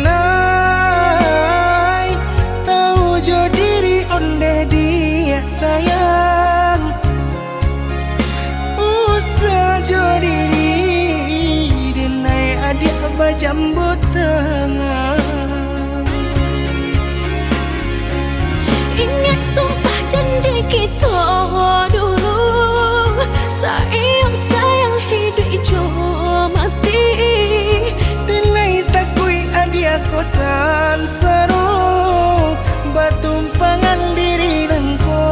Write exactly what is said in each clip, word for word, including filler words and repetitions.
Nai, tau jo diri ondeh diak sayang. Usah jo diri, denai adiak bajambu tangah. Ingat sumpah janji kito dulu, sayang-sayang hiduik jo mati. Denai takuik adiak ko sansaro, batumpangan diri nan ko.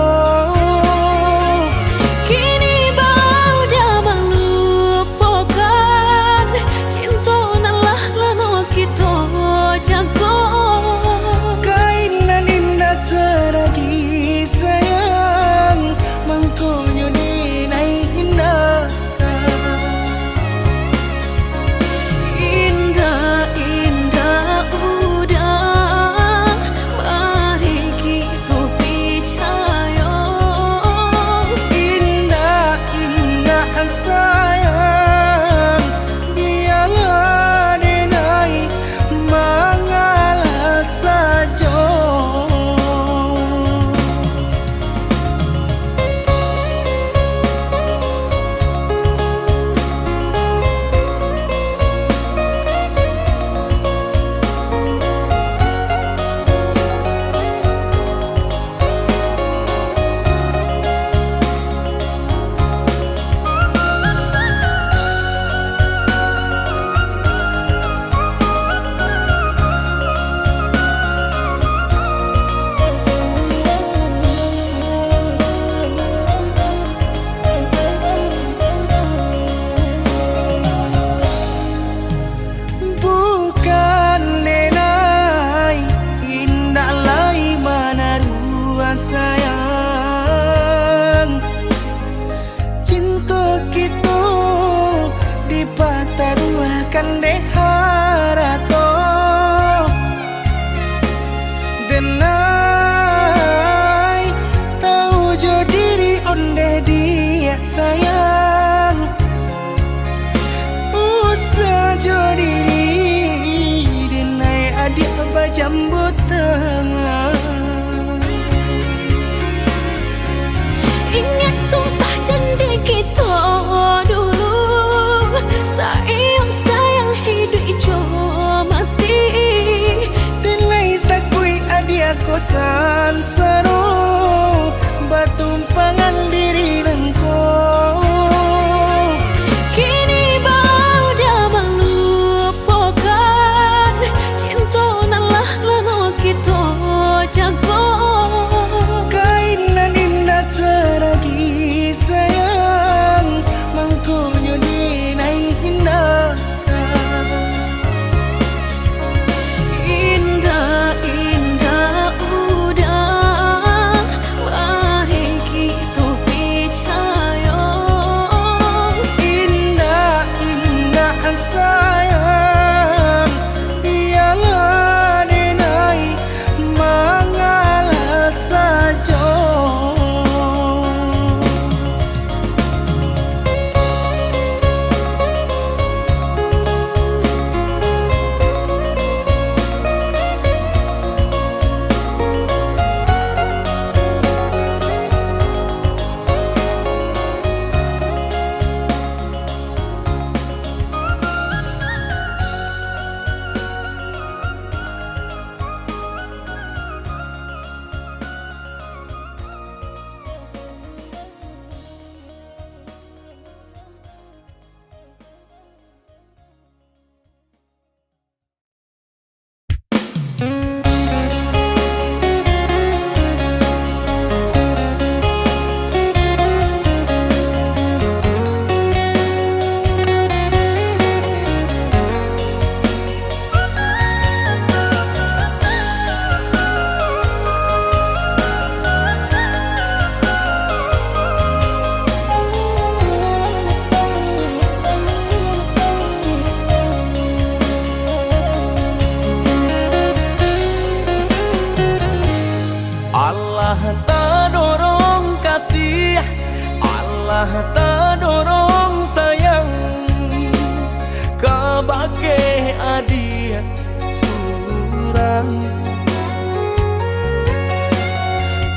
Kini baudah malupokan cinto nan lah lamo kito jago. Kain nan indak saragi sayang, mangkonyo denai indak. Indak, indak, udah, mari kito picayo. Indak, indak, sayang, bialah denai mangalah sajo. Bukan denai indak lai manaruah sayang. Cinto kito dipataruahkan dek harato. Denai, tau jo diri ondeh diak sayang. Usah jo diri, denai adiak bajambu tangah. Ingat sumpah janji kito dulu, sayang-sayang hiduik jo mati. Denai takuik adiak ko sansaro, batumpangan diri nan ko. Kini baudah malupokan cinto nan lah lamo kito jago. Kain nan indak saragi sayang, mangkonyo denai indak. Indak, indak, udah, mari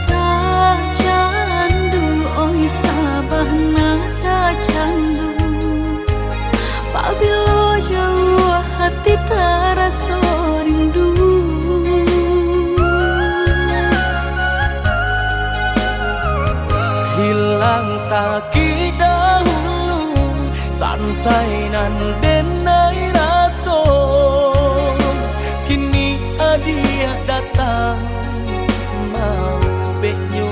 Tacandu, oi Sabah nan tacandu, pabilo jauah hati taraso rindu. Hilang sakik dahulu, sansai nan denai raso, kini adiak datang maupeknyo.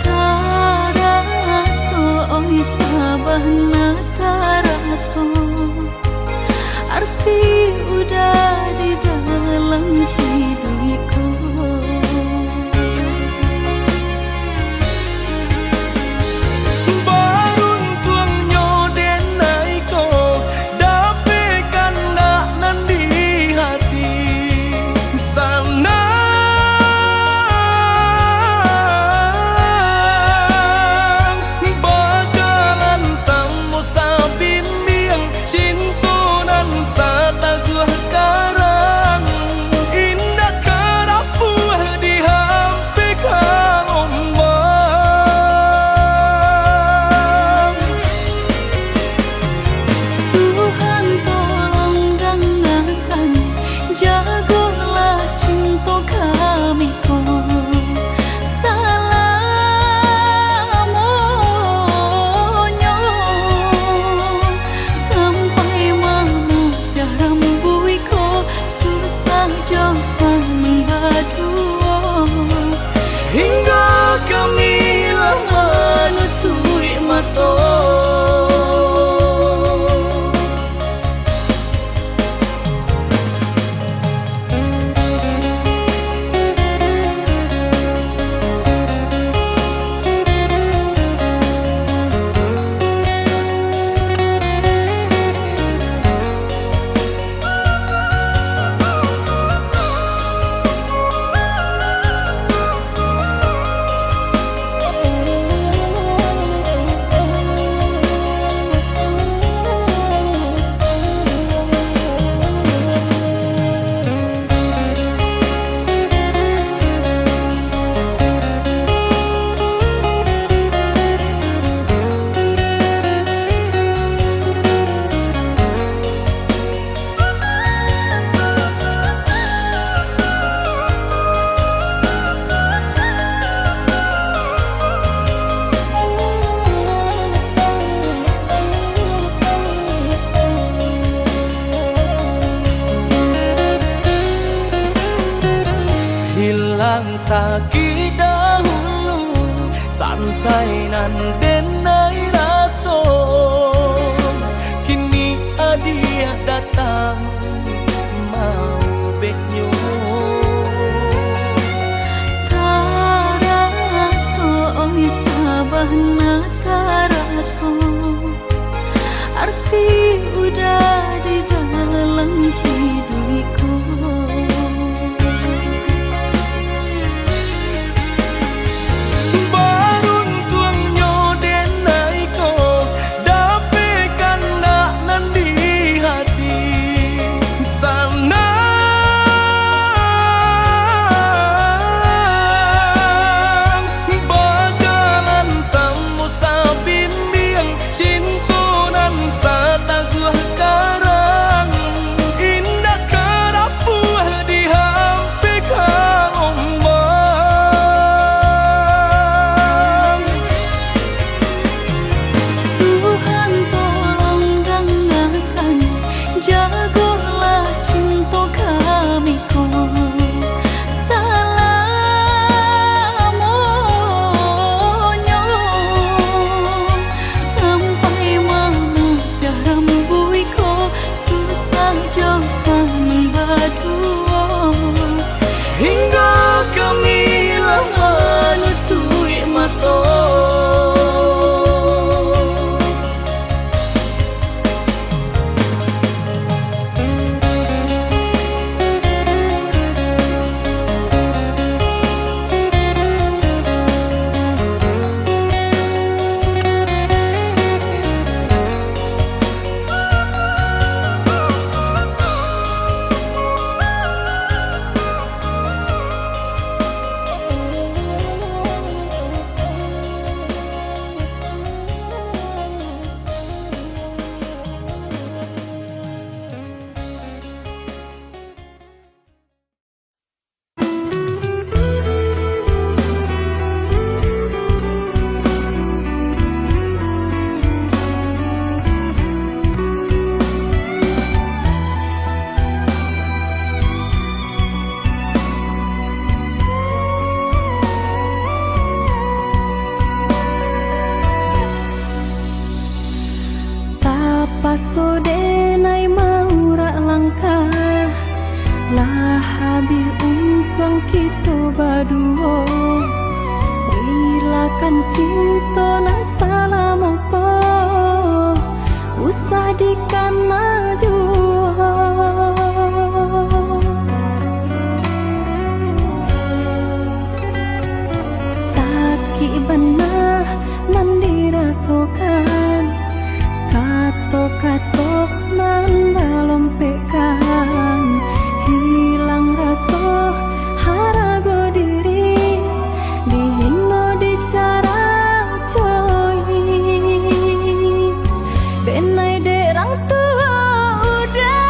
Taraso, oi Sabah nan taraso, arti udah di dalam hiduikku. Baruntuangnyo denai ko, dapek kandak nan di hati. Sanang bajalan samo sabimbiang, cinto nan sataguah karang, indak ka rapuah dihampek ka ombak. Tuhan tolong dangakan, jagolah cinto kami ko salamonyo, sampai mamutiah rambuik ko, susah jo sanang baduo, hinggo kami lah manutuik mato. Hilang sakik dahulu, sansai nan denai raso, kini adiak datang maupeknyo. Taraso, oi Sabah nan taraso, arti udah di dalam hiduikku. Baruntuangnyo denai ko, dapek kandak nan di hati. Sanang bajalan samo sabimbiang, cinto nan sataguah karang, indak ka rapuah dihampek ka ombak. Tuhan tolong dangakan, jagolah cinto kami ko salamonyo, sampai mamutiah rambuik ko, susah jo sanang baduo, hinggo kami lah manutuik mato. Aduo, rilakan cinto nan salamo ko, usah dikana juo. Sakik bana nan dirasokan, kato-kato nan balompekkan, hilang raso harago diri, dihino dicaracohi. Denai dek rang tuo udah,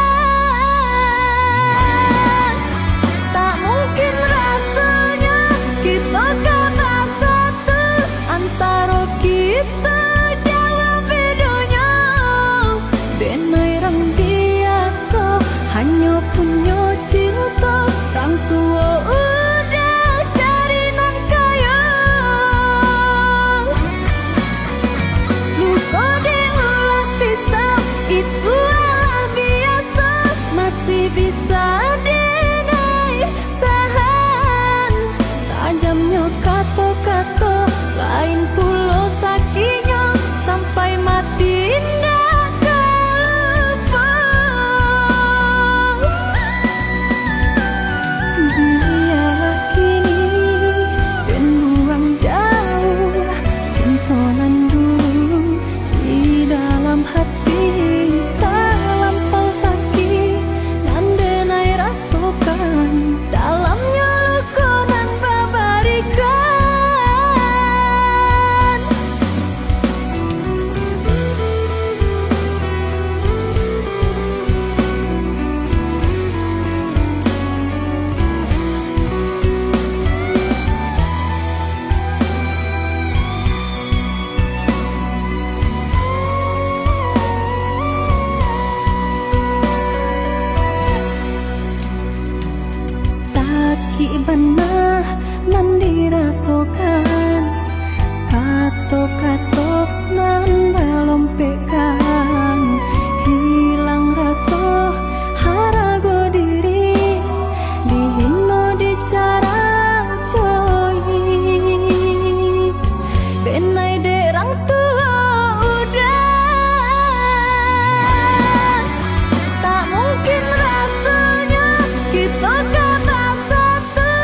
tak mungkin rasonyo kito ka basatu. Antaro kito jauah bedonyo, denai rang biaso hanyo punyo cinto, rang tuo udah cari nan kayo. Luko dek ulah pisau, itu alah biaso, masih bisa denai tahan. Tajamnyo kato-kato, lain pulo sakiknyo, sampai mati indak ka lupo. Bialah kini den buang jauah, cinto nan dulu di dalam hati talampau sakik, nan denai rasokan dalamnyo luko nan babarikan. Sakik bana nan dirasokan, kato-kato nan balompekkan, hilang raso harago diri, dihino dicaracohi. Denai dek rang tuo udah, tak mungkin rasonyo kito ka basatu.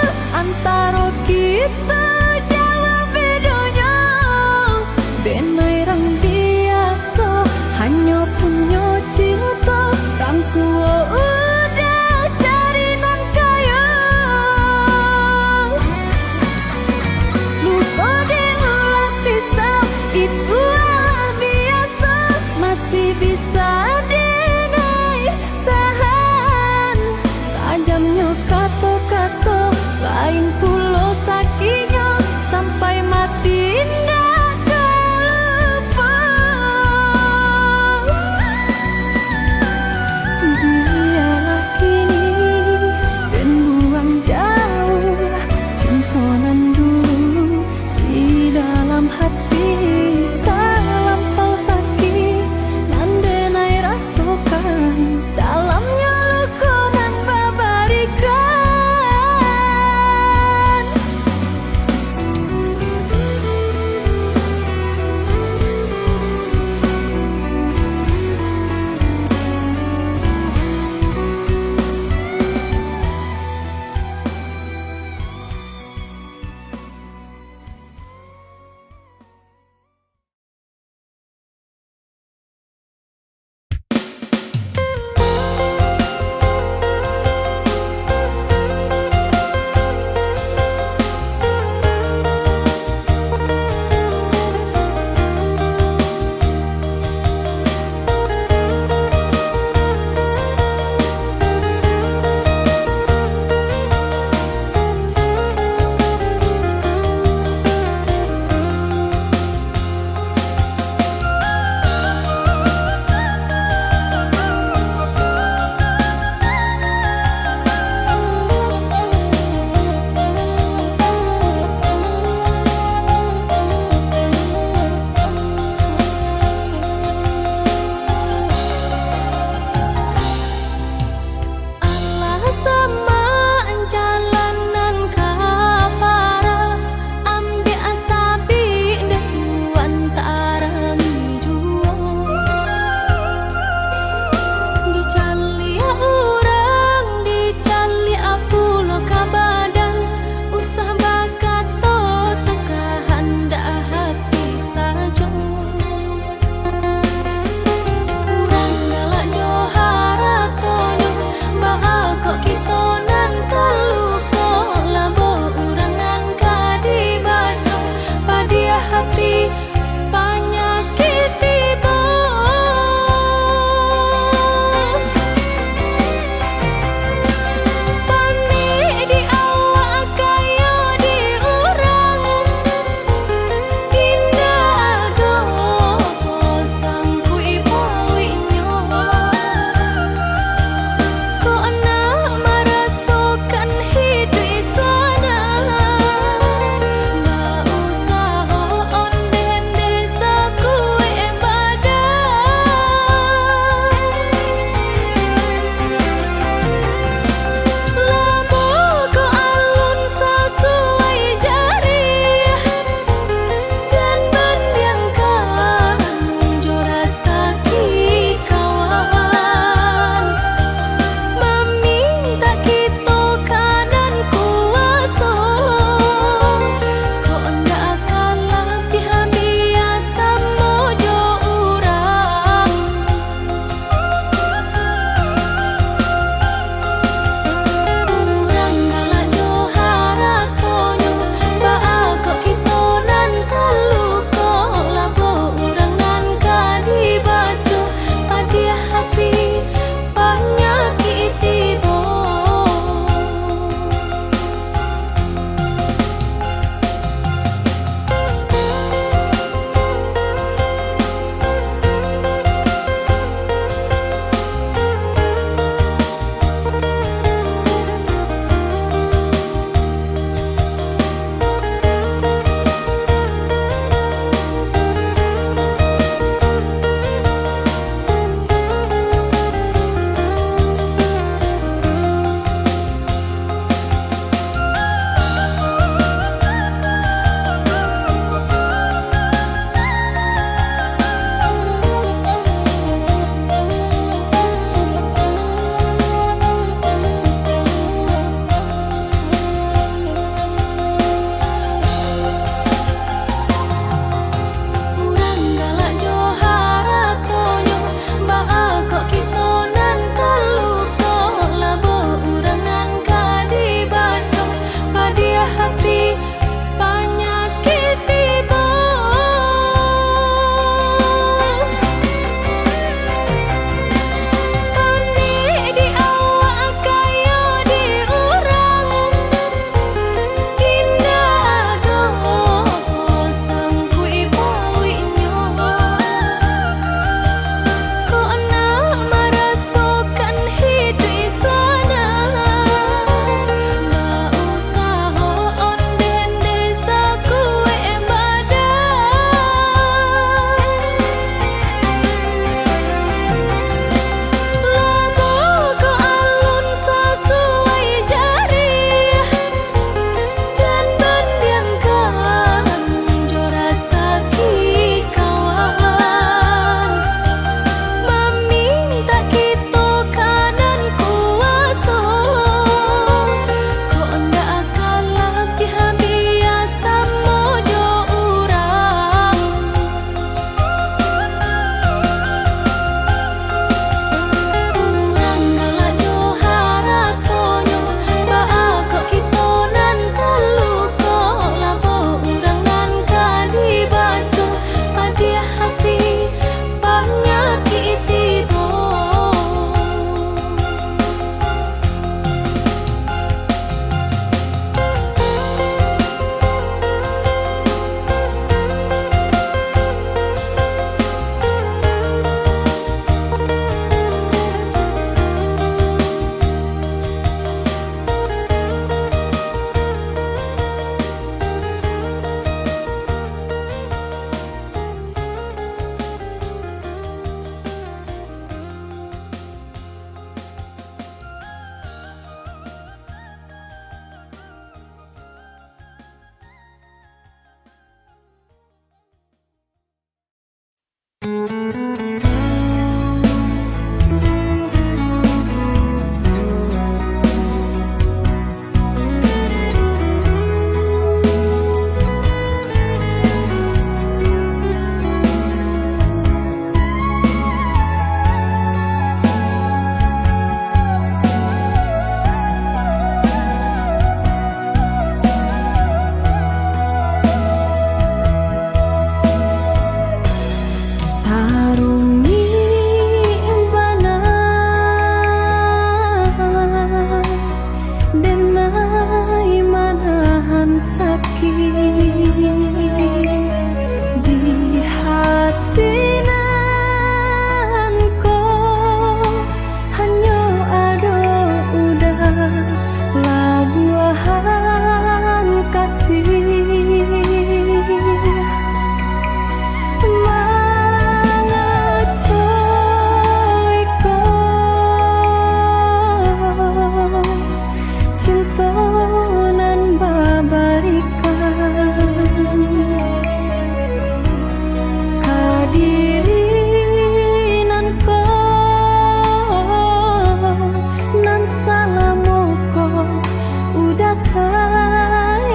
Sayangi,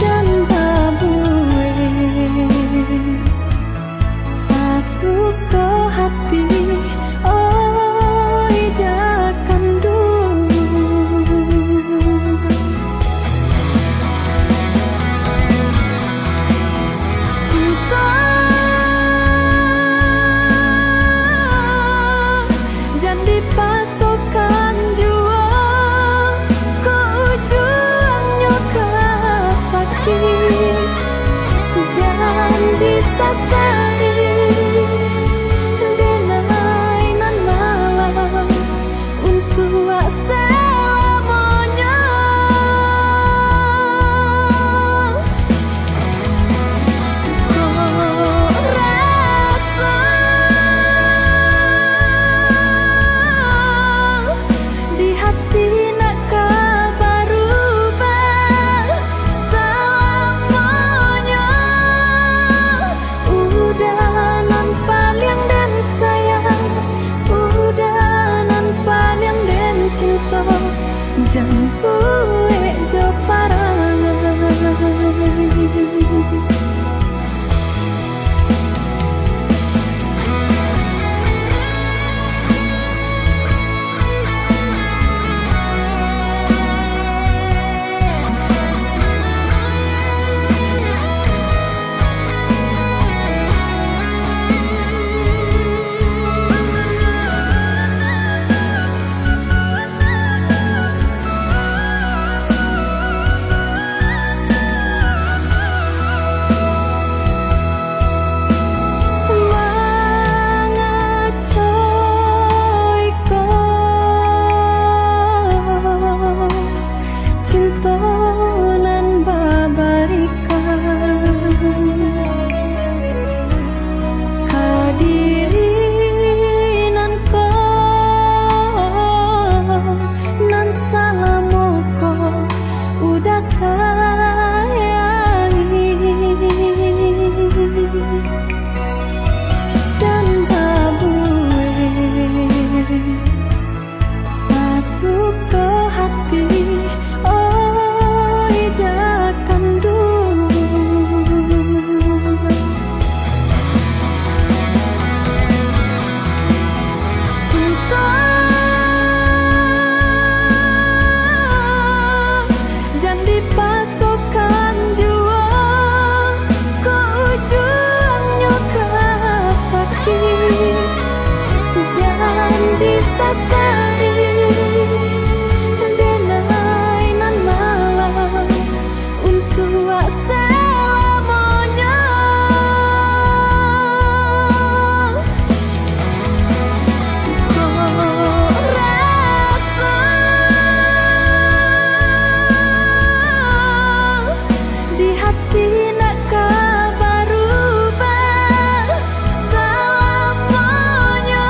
jan babuek sasuko hati, oi da kanduang. Cinto, jan dipasokan juo, kok ujuangnyo ka sakik. Jan disasali, denai nan malang, untuak salamonyo. Kok raso di hati nak ka barubah salamonyo? Uda nan paliang den sayang, uda nan paliang den cinto, jan buek jo parangai. Mangacoiko cinto nan babarikan ka diri nan ko, nan salamo ko uda sayangi. Jan babuek sasuko hati, oi da kanduang. Cinto, jan dipasokan juo, kok ujuangnyo ka sakik. Jan disasali, denai nan malang, untuak salamonyo. Kok raso di hati nak ka barubah salamonyo?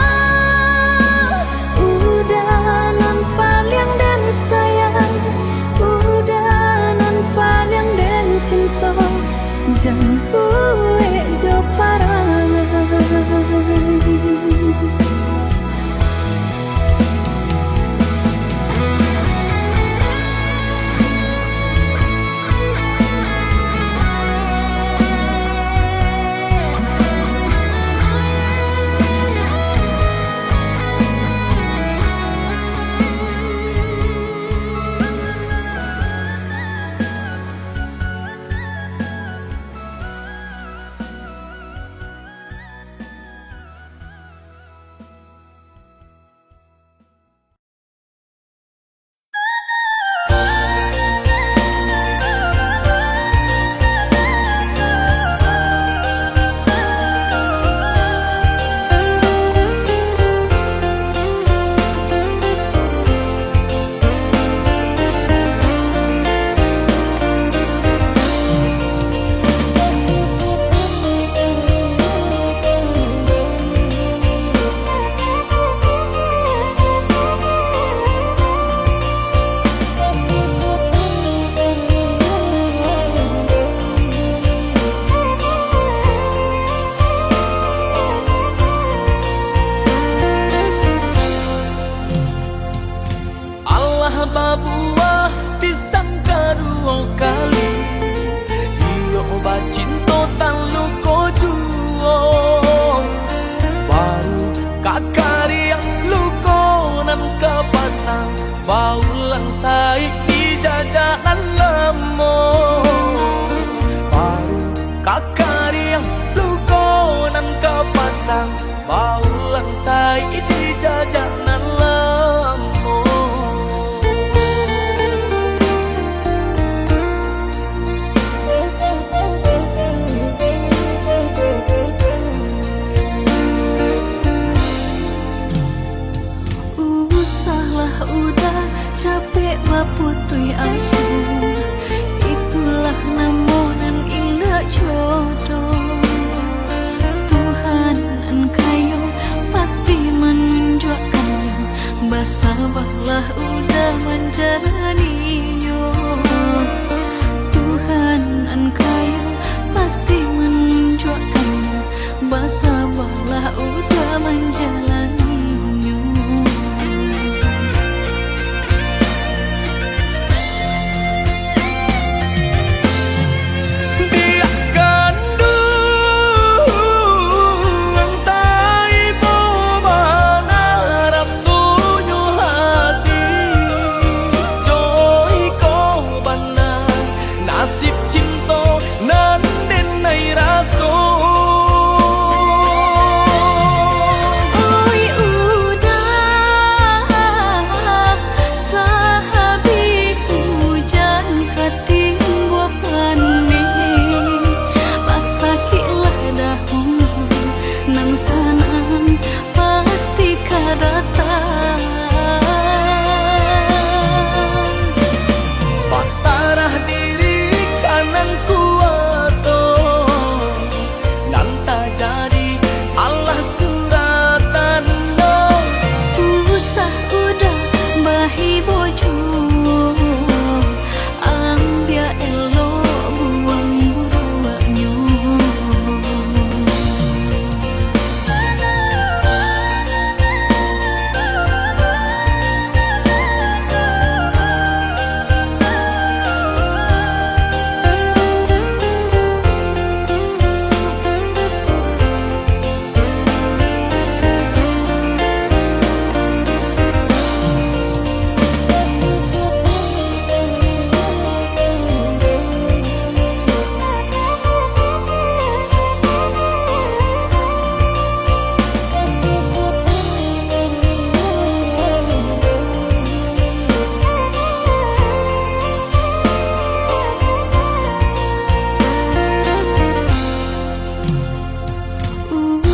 Taik di jajak nan lamo. Usahlah Uda capek baputuih asa, itulah namo nan indak jodoh. Tuhan nan kayo pasti manunjuakkannyo, basabalah Uda manjalaninyo. Tuhan nan kayo pasti manunjuakkannyo, basabalah Uda manjalaninyo. Biakkan duang taibo bana rasonyo hati, jo iko bana nasib cinto nan den ai raso. Oi Uda, sahabih ujan ka timbua paneh, basakiklah dahulu, nan sanang pasti ka datang. Basarah diri ka Nan Kuwaso, nan tajadi alah suratan do. Usah Uda bahibo juo, ambiak elok buang buruaknyo.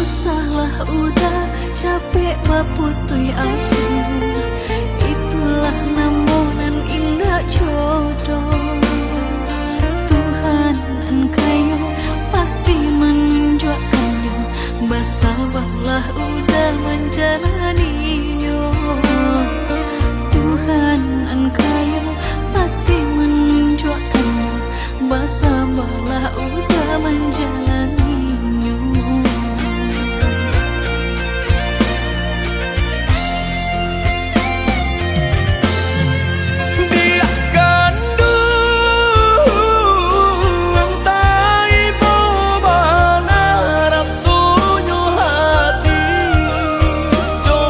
Usahlah Uda capek baputuih asa, itulah namo nan indak jodoh. Tuhan nan kayo pasti manunjuakkannyo, basabalah Uda manjalaninyo. Tuhan nan kayo pasti manunjuakkannyo, basabalah Uda manjalaninyo. Biakkan duang taibo bana rasonyo hati, jo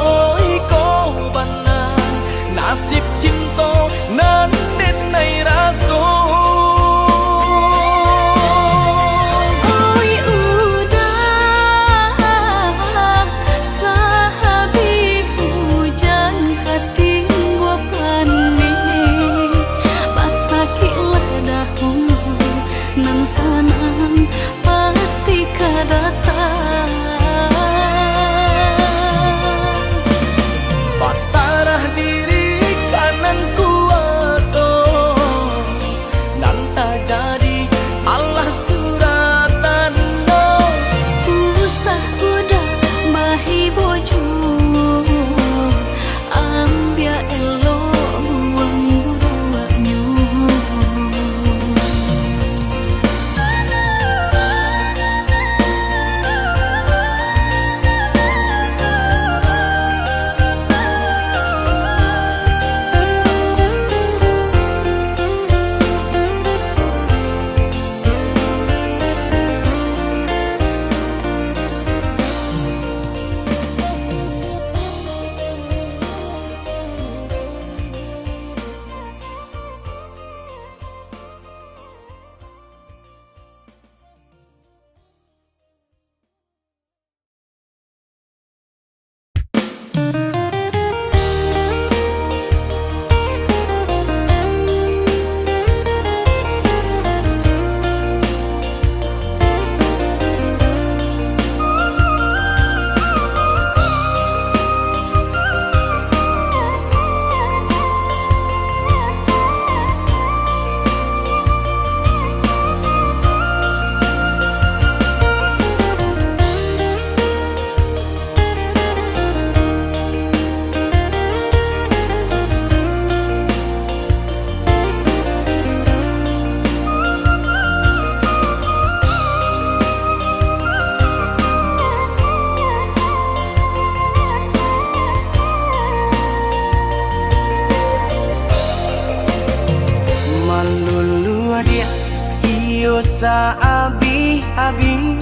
Saabih-abih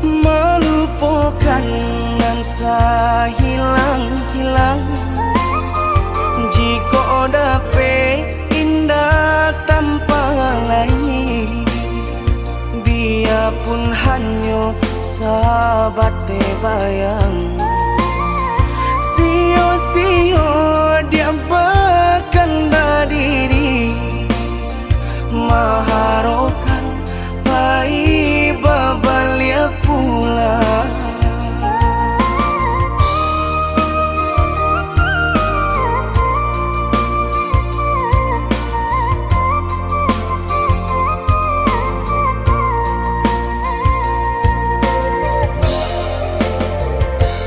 malupokan nan sahilang-hilang. Jikok dapek indak tampa lai, biyapun hanyo sabateh bayang. Sio-sio diampakan badiri, maharokan pai babaliak pulang.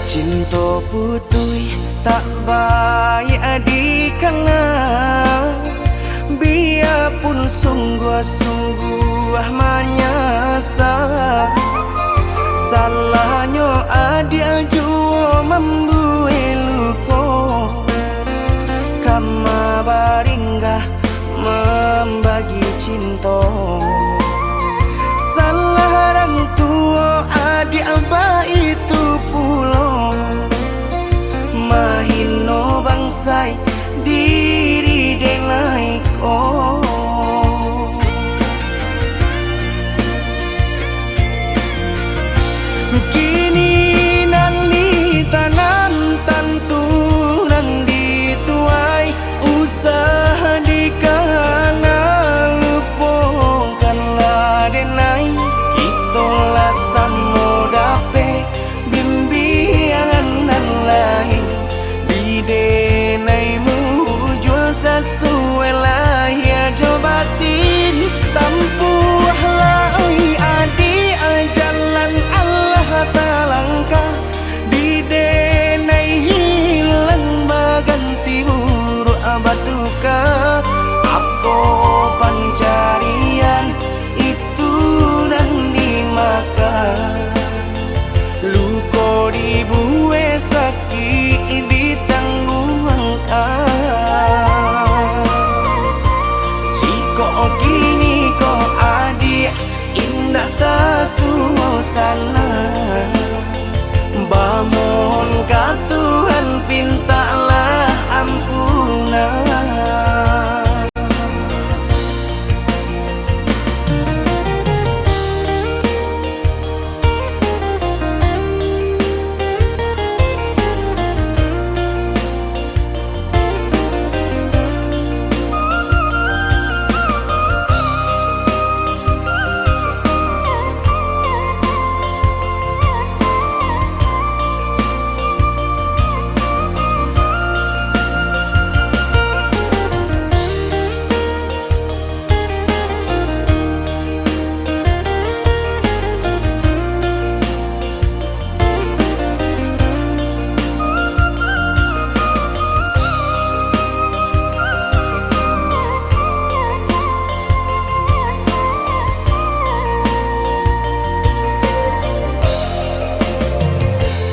Cinto putuih tak baiak dikana, biyapun sungguah-sungguah manyasa. Salahnyo adiak juo mambuek luko, kama baringgah mambagi cinto. Salah rang tuo adiak baitu pulo, mahino bangsai diri dek lai ko. Kini nan ditanam tantu nan dituai, usah dikana lupokanlah denai. Kito lah samo dapek bimbiangan nan lain. Di denai mujua sasuai lahia jo batin. Tampuahlah oi adiak jalan alah talangkah. Di denai hilang baganti buruak batuka. Apo pancarian itu nan dimakan? Luko dibuek, sakik ditangguangkan. Jikok kini ko adiak indak tasuo sanak, bamohon ka Tuhan pintaklah ampunan.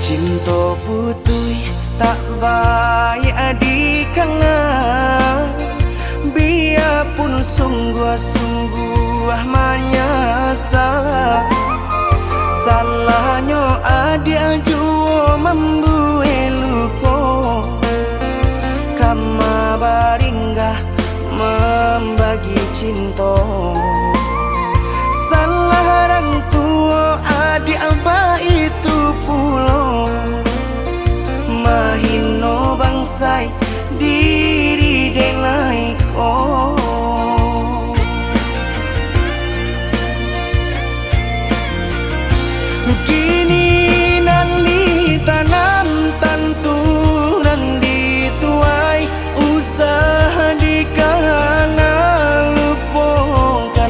Cinto putuih tak baiak dikana, biyapun sungguah-sungguah manyasa. Salahnyo adiak juo mambuek luko, kama baringgah mambagi cinto. Salah rang tuo adiak baitu pulo, mahino bangsai diri dek lai ko. Kini nan ditanam tantu nan dituai, usah dikana lupokan.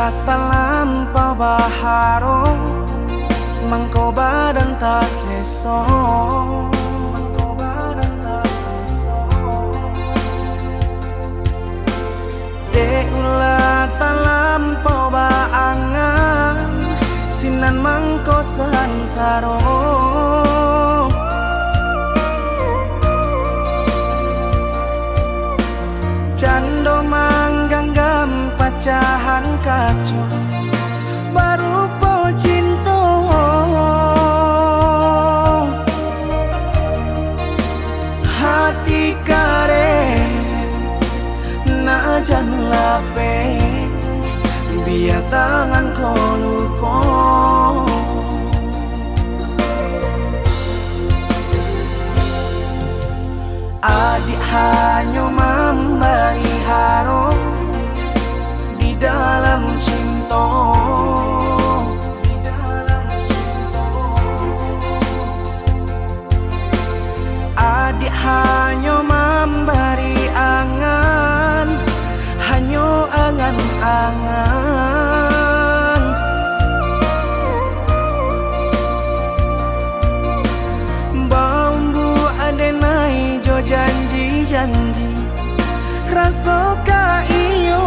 Talampau baharok, mangko badan taseso. Dek ulah talampau baangan, sinan mangko sansaro. Cando mangganggam pacahan kaco, barupo cinto. Hati kareh, nak jan lapeh, bia tangan ko luko. Adik hanyo mambari harok di dalam cinto. Adik hanyo mambari angan, hanyo angan-angan. Baumbuak denai jo janji-janji, raso ka iyo.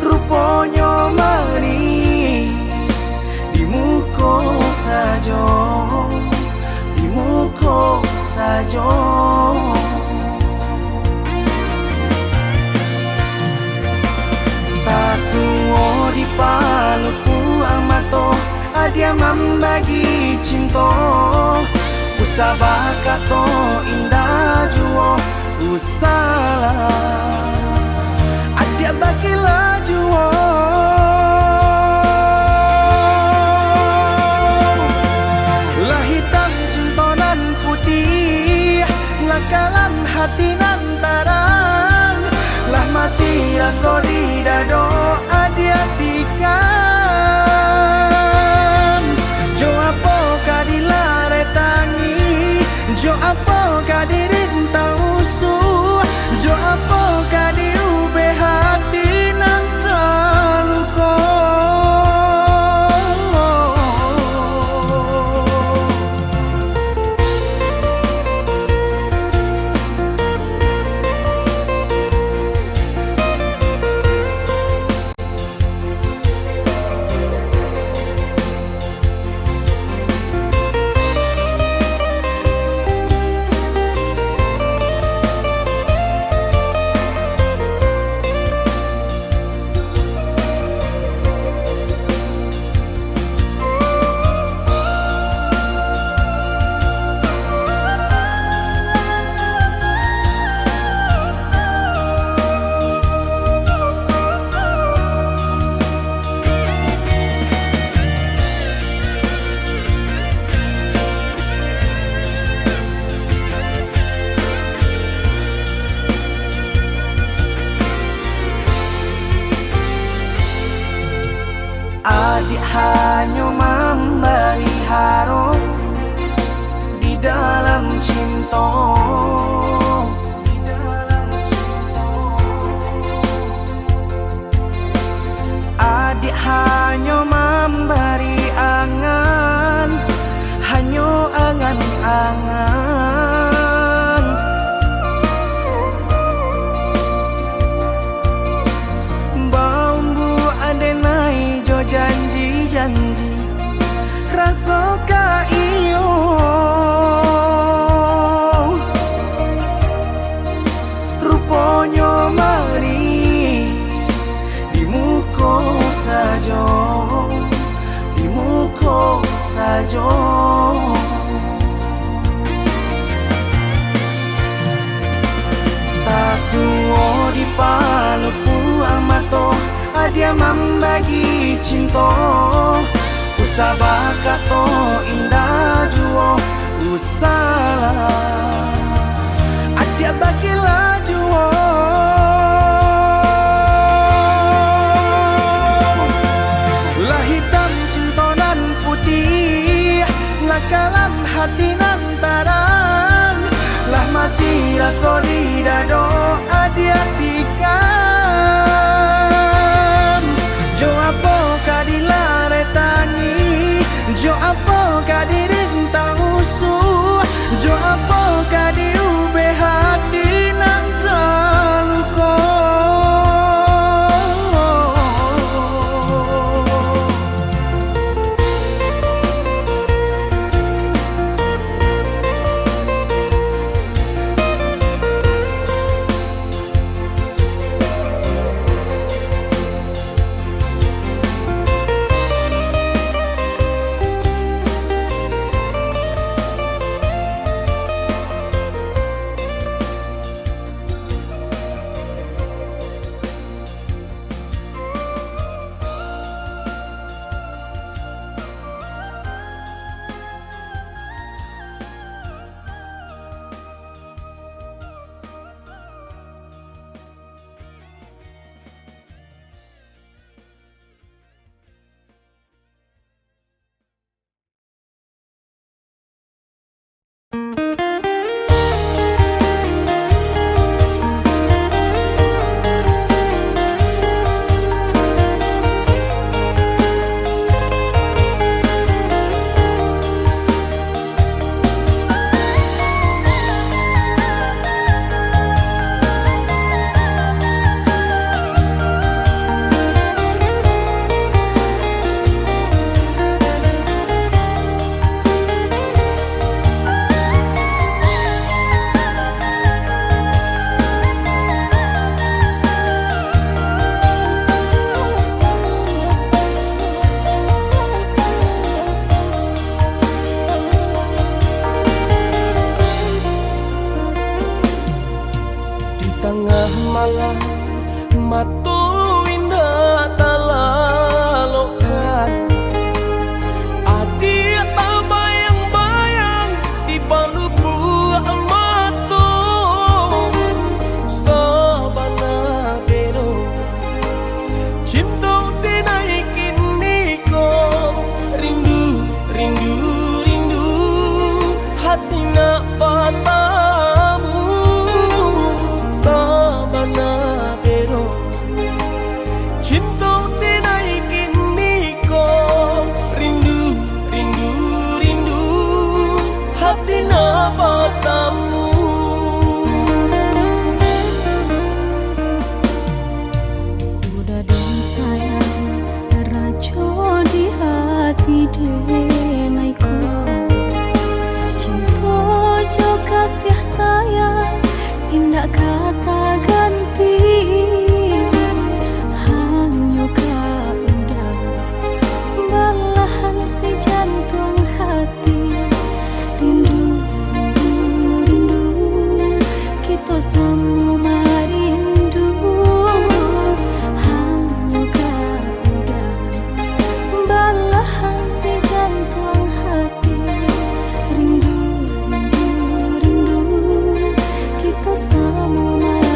Ruponyo mari di muko sajo, di muko sajo. Tasuo di paluku amato, adia mambagi cinto. Usah bakato indak juo, usahlah adia bakila juo. Lah hitam cinto nan putiah, lah kalam hati nan tarang, lah mati raso di dado adia tikam. Jo apo ka dilaretangi, jo apo ka dirintau usuak, jo apo ka diubek hati nan taluko. Adik hanyo mambari harok di dalam cinto. Adik hanyo mambari angan, hanyo angan-angan. Baumbuak denai jo janji-janji, raso ka iyo. Ruponyo mari di muko sajo, di muko sajo. Tasuo di paluku amato, adia mambagi cinto. Usah bakato indak juo, usahlah adia bakila juo. Lah hitam cinto nan putiah, lah kalam hati nan tarang, lah mati raso di dado adia Alah, mato indak talalokkan, adiak tabayang-bayang di palupuak mato. Sabana bero cinto denai kiniko, rindu, rindu, rindu, hati nak batamu. Sabana bero cinto denai kiniko, rindu, rindu, rindu, hati nak batamu. Uda den sayang, rajo di hati den aiko. Cinto jo kasiah sayang indak ka taganti. Hanyo ka Uda balahan si jantuang hati. Rindu, rindu, rindu, kito samo marindu. Hanyo ka Uda balahan si jantuang hati. Rindu, rindu, rindu, kito samo marindu.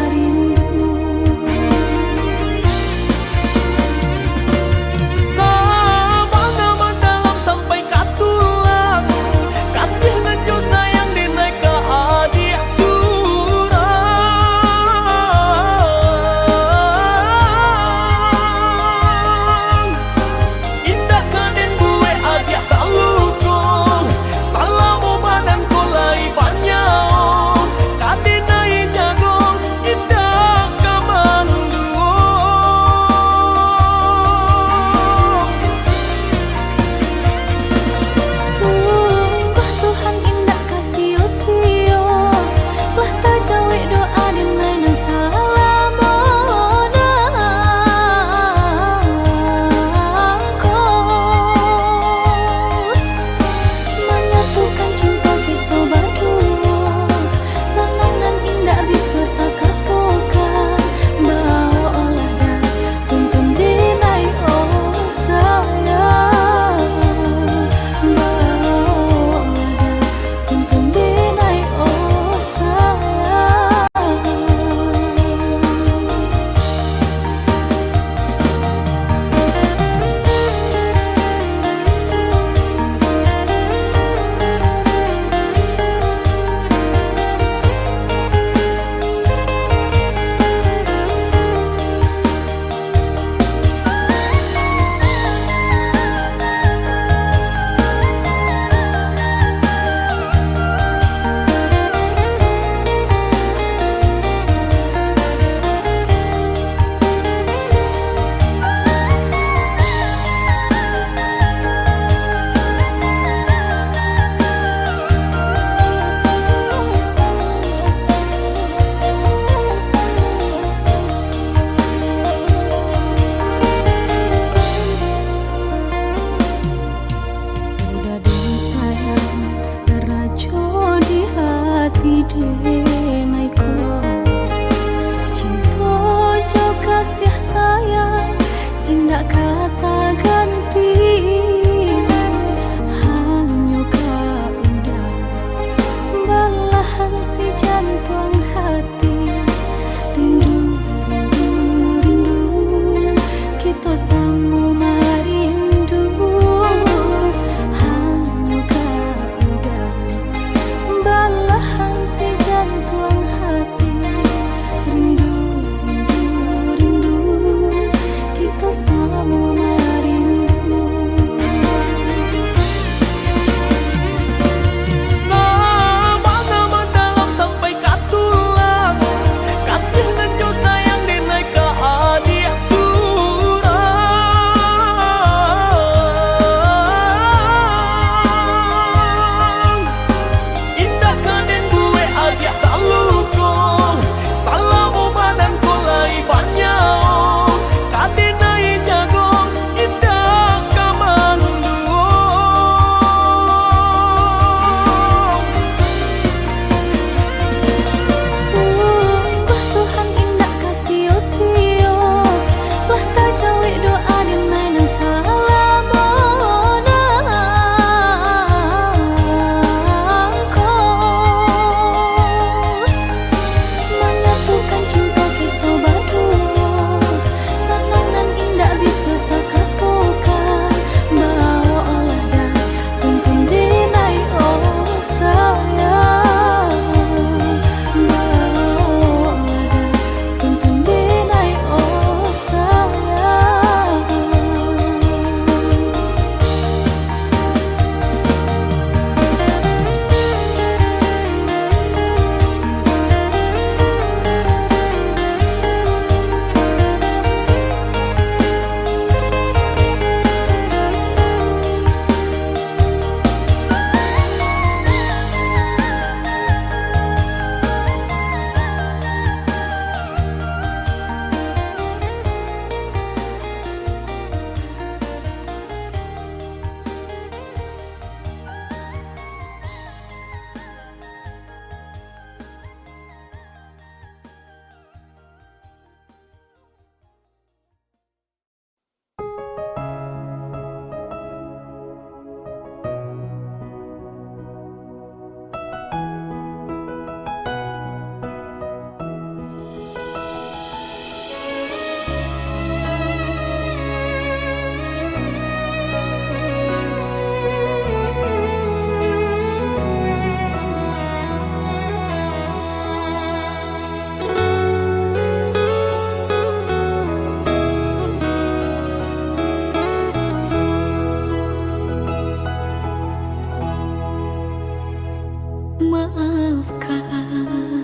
Maafkan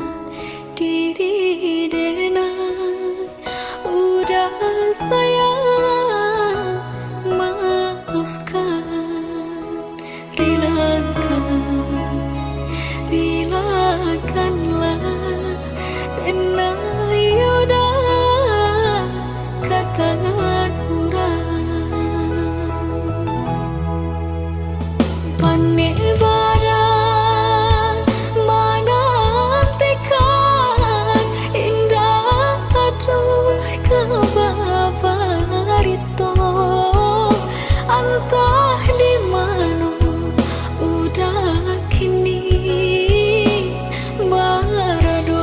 diri denai, udah sayang, maafkan. Rilakan, rilakanlah, denai udah ka tangan urang. Panek badan manantikan, indak aduh ka babarito. Antah di mano udah kini barado.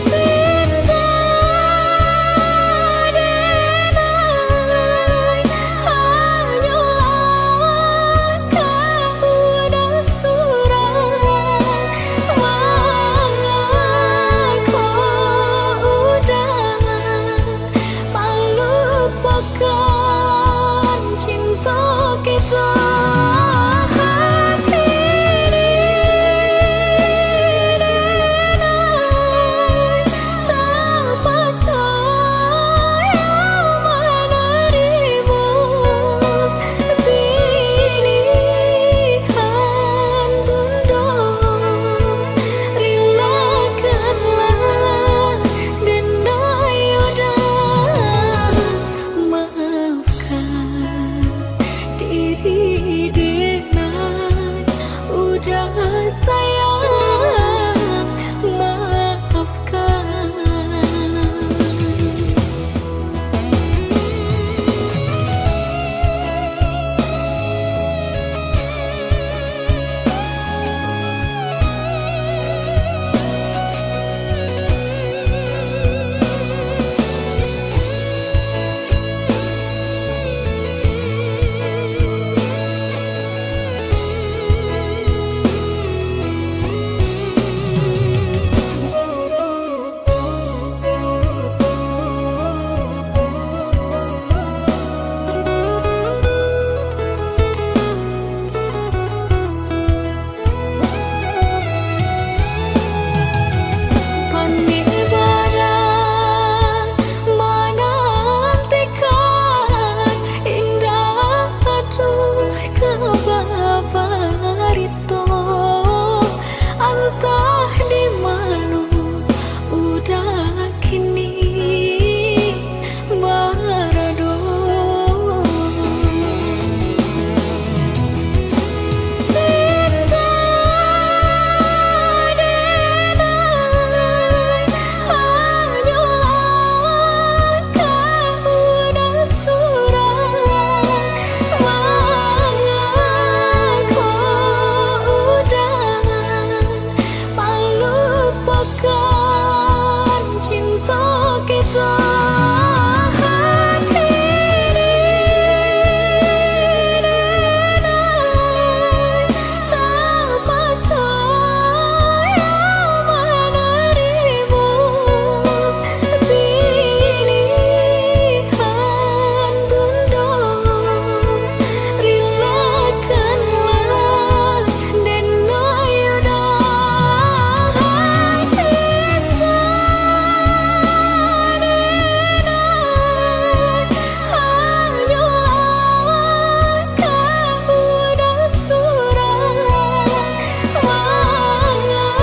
Cinta denai hanyolah ka udah surang, mangako udah malupakan cinto kito. Hati denai tapaso manarimo pilihan tundo. Rilakanlah denai udah, maafkan diri denai udah sayang, maafkan. Panek badan manantikan, indak aduh ka babarito. Antah di mano udah kini barado. Cinta denai hanyolah ka udah surang, mangako udah malupakan cinto kito. Hati denai tapaso manarimo pilihan tundo. Rilakanlah denai udah, cinta denai hanyolah ka udah surang, mangako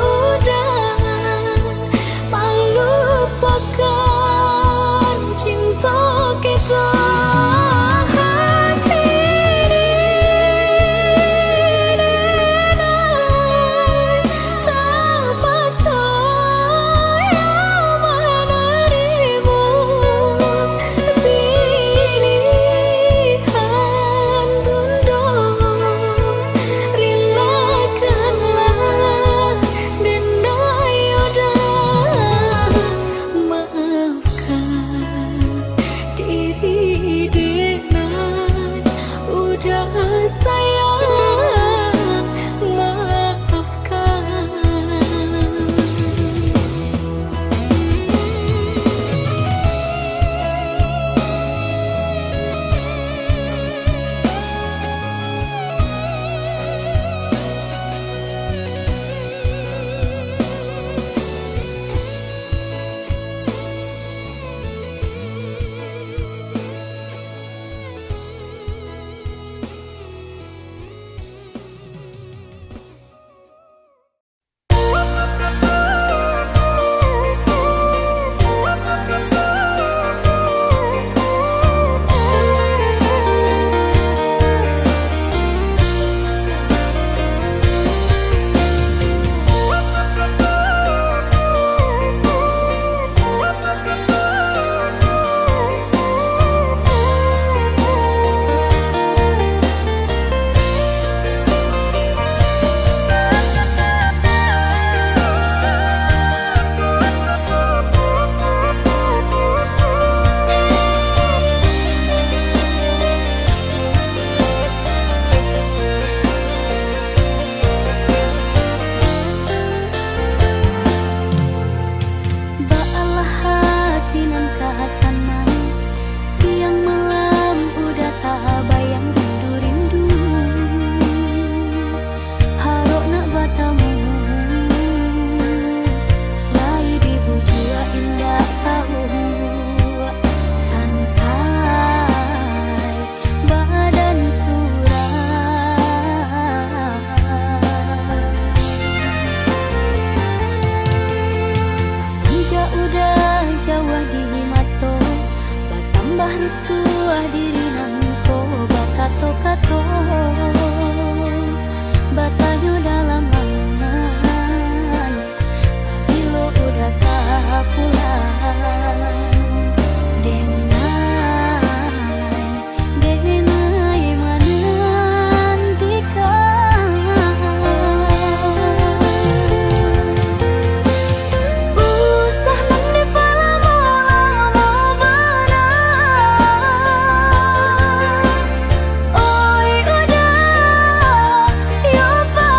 udah malupakan cinto kito. Hati denai tapaso manarimo pilihan tundo. Rilakanlah denai udah, maafkan diri denai udah sayang, maafkan. Batanyo dalam lamunan, bilo udah ka pulang. Denai, denai manantikan. Usah nan dipalamo-lamo bana. Oi, udah, yo pa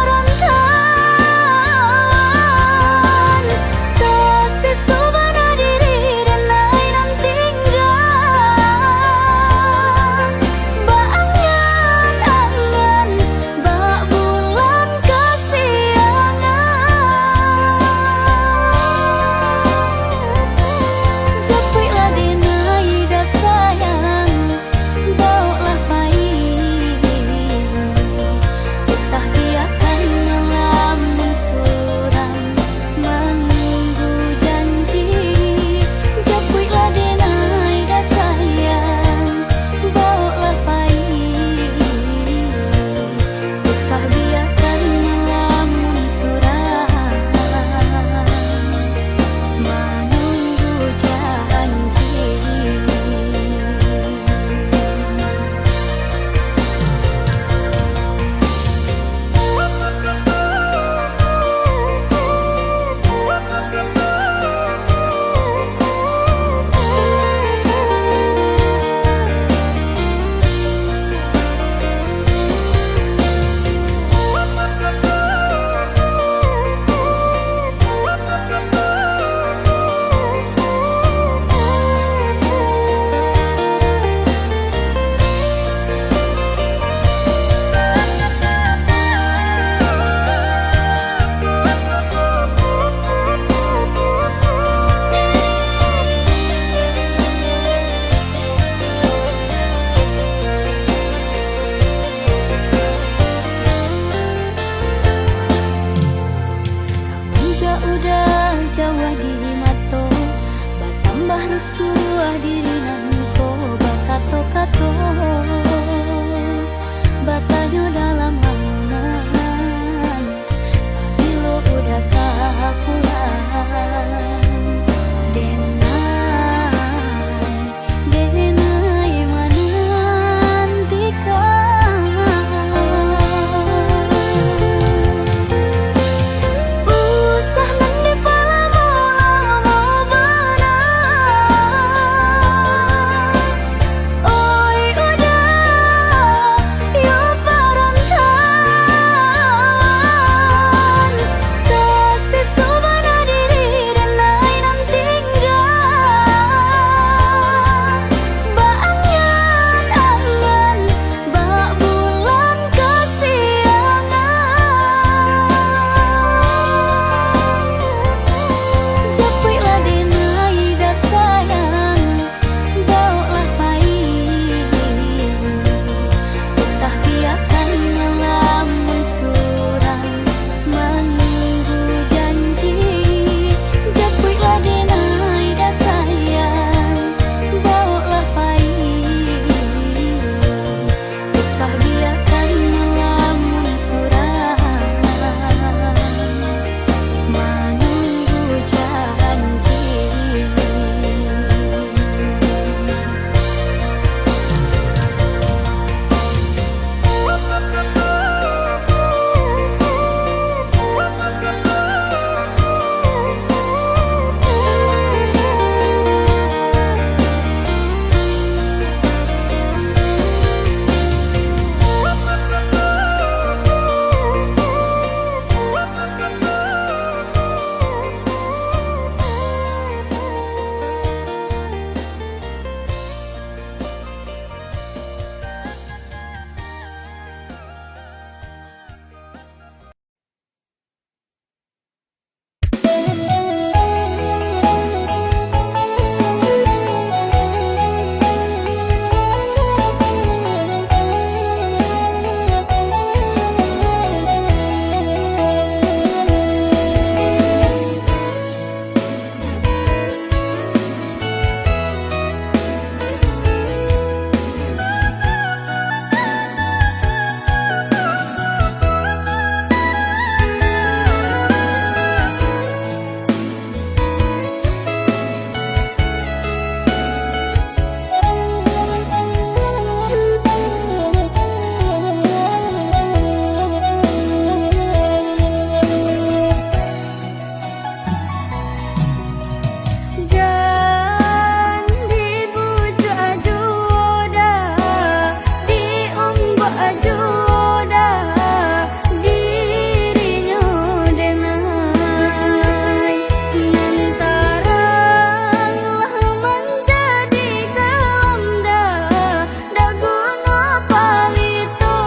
Juo dah dirinyo denai, nan tarang lah manjadi kalam dah, dak guno palito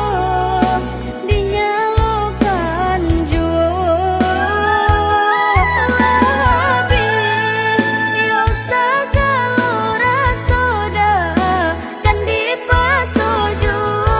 dinyalokan juo. Lah abih yo sagalo raso dah, jan dipaso juo.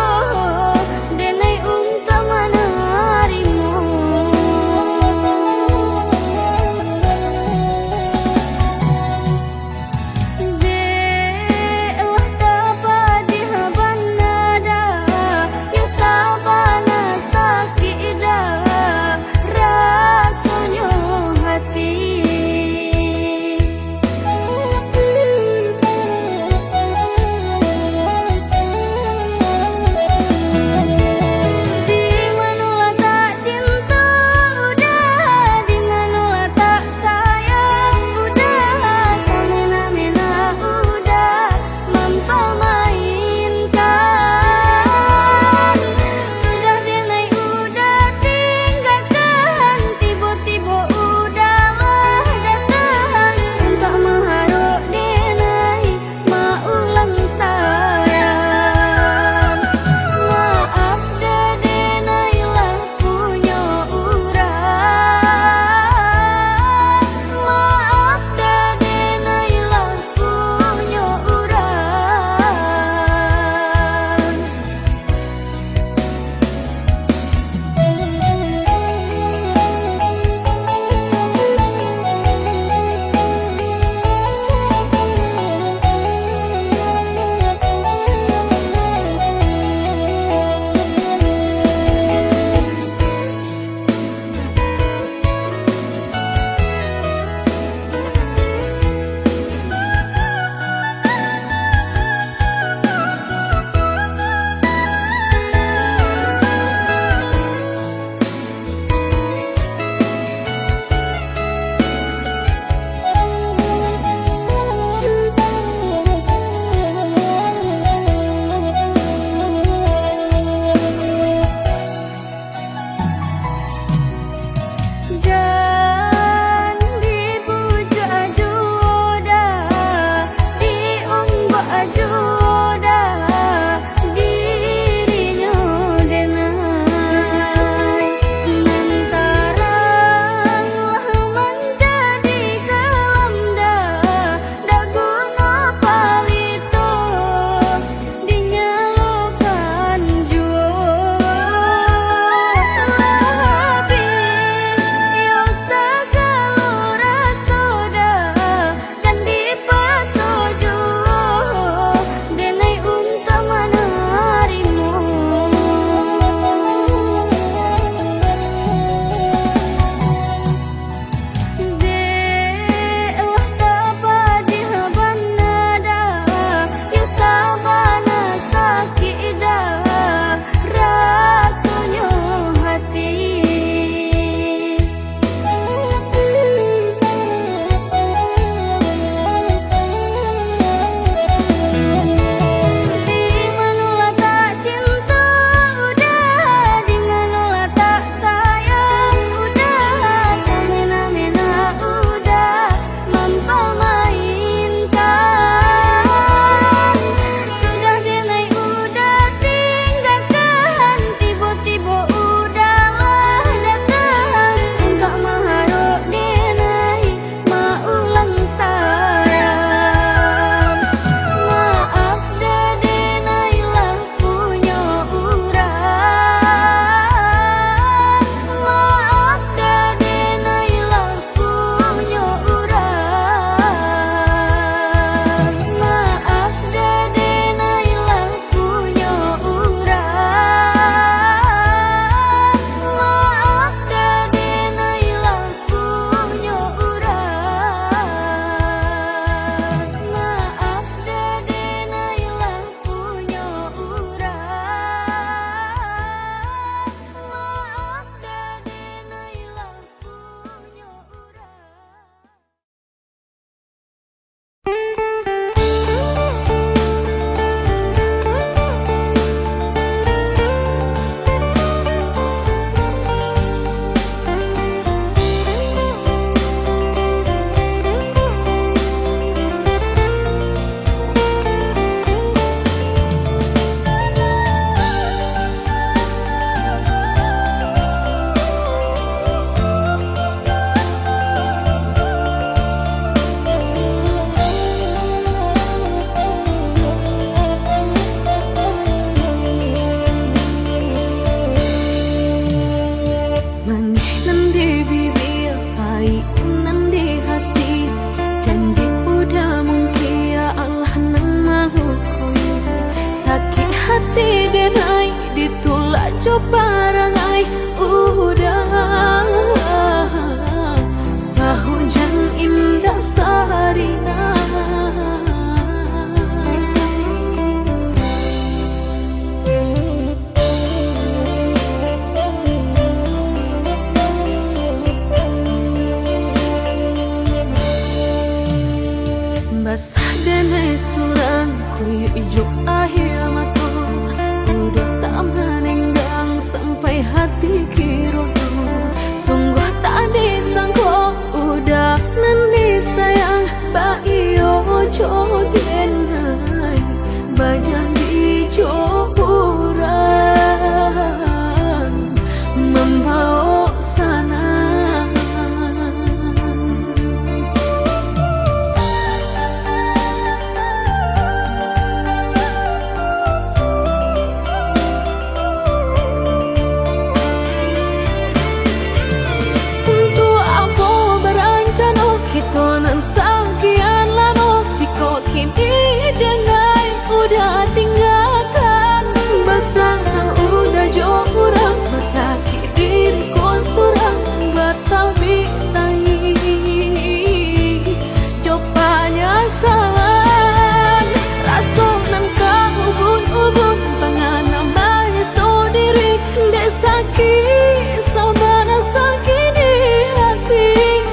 Kisah bana sakik di hati,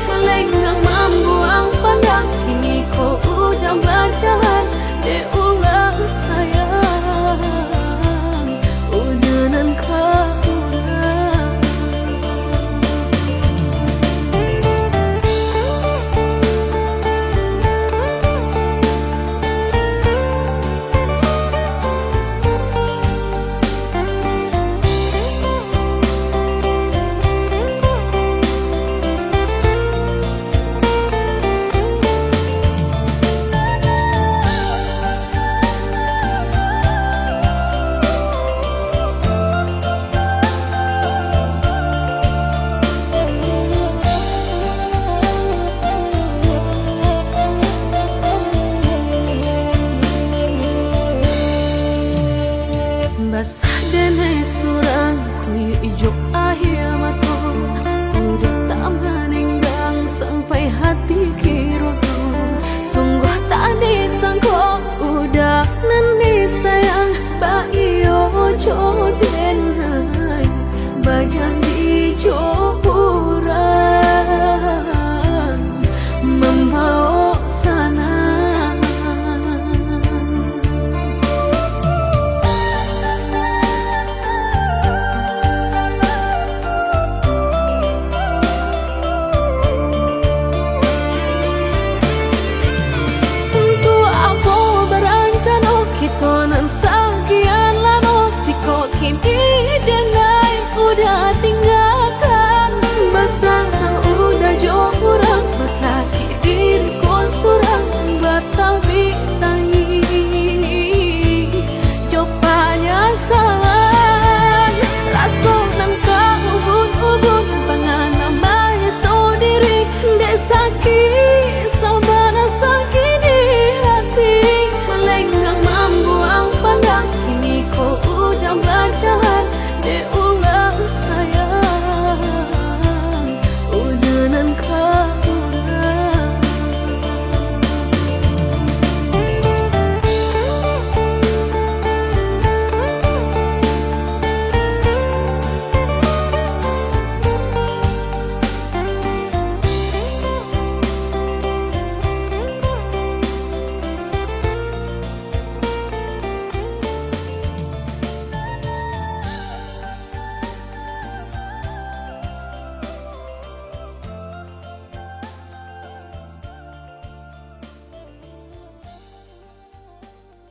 malenggang mambuang pandang, kini ko udah bajalan, dek ulah sayang, udah nan ka urang. Basah denai surang, kuyuak ijo aia mato, udah tak manenggang sampai hati kirodo. Sungguah tak disangko, udah nan disayang, baiyo jo denai, bajanji jo urang, mambao sanang. Untuak apo barancano kito nan sakian lamo, jikok kini denai udah tinggakan? Basangkang udah jo urang, basakik diri ko surang, batabik tangih jo panyasalan. Raso nan ka ubun-ubun, panganam manyiso diri, dek sakik sabana sakik di hati, malenggang mambuang pandang, kini ko udah bajalan, dek